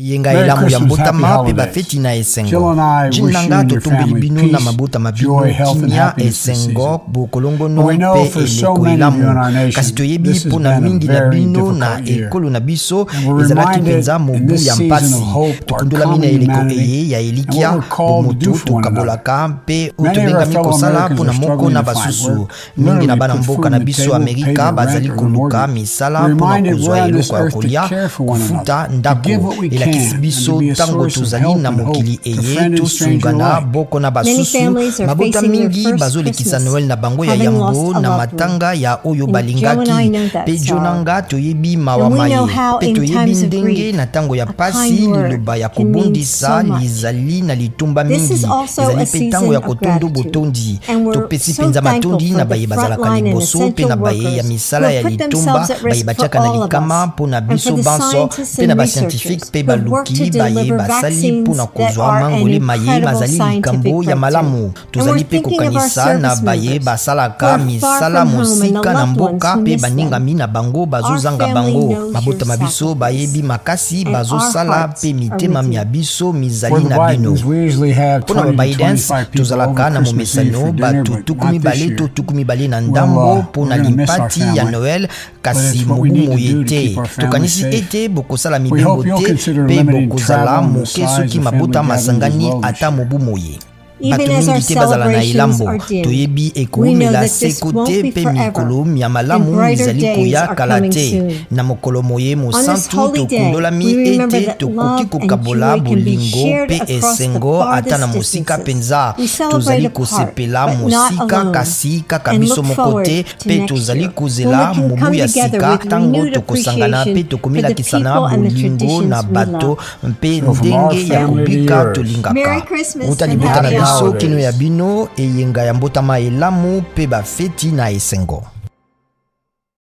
Eyenga elamu ya mbotama mpe bafeti na esengo. Jill na nga totombeli bino na mabota ma bino kimia, esengo, bokolongono mpe eleko elamu. Kasi toyebi mpo na mingi na bino na ekolo na biso ezalaki mpenza mobu ya mpasi. Tokundolami na eleko eye ya elikya, bomoto tokabolaka mpe oyo tobengami kosala mpo na moko na basusu. Mingi na bana mboka na biso Amerika bazali koluka misala mpo na kozwa eloko ya kolia, kofuta ndako. Elakisi biso ntango tozali na mokili eye tosungana boko na basusu. Mabota mingi bazolekisa Noel na bango ya yambo na matanga ya oyo balingaki. Mpe Jo na nga toyebi mawa maye, mpe toyebi ndenge na ntango ya mpasi liloba ya kobondisa lizali na litomba mingi. Ezali mpe ntango ya kotondo botondi. Topesi mpenza matondi na baye bazalaka liboso mpe na baye ya misala ya litomba baye batiaka na likama mpo na biso banso mpe na bascientifique mpe baluki baye basali mpo na kozwa mangole maye mazali likambo ya malamu. Tozali mpe kokanisa na baye basalaka misala mosika na mboka mpe baningami na bango bazozanga bango. Mabota ma biso bayebi makasi bazosala mpe mitema mya biso mizali na bino. Mpo na ba Bidens, tozalaka na momesano bato 20 to 20 na ndambo mpo na limpati ya Noel, kasi mobu moye te. Tokanisi ete bokosala mibembo te mpe bokozala moke soki mabota masangani ata mobu moye. Bato mingi te bazala na elambo. Toyebi ekoumela seko te mpe mikolo mya malamu mizali koya kala te. Na mokolo moye mosantu, tokundolami ete tokoki kokabola bolingo mpe esengo ata na mosika mpenza. Tozali kosepela mosika kasi kaka biso moko te, mpe tozali kozela mobu ya sika ntango tokosangana mpe tokomilakisana bolingo na bato mpe ndenge ya kobika tolingaka. Uta libota na biso kino ya bino, eyenga ya mbotama elamu mpe bafeti na esengo.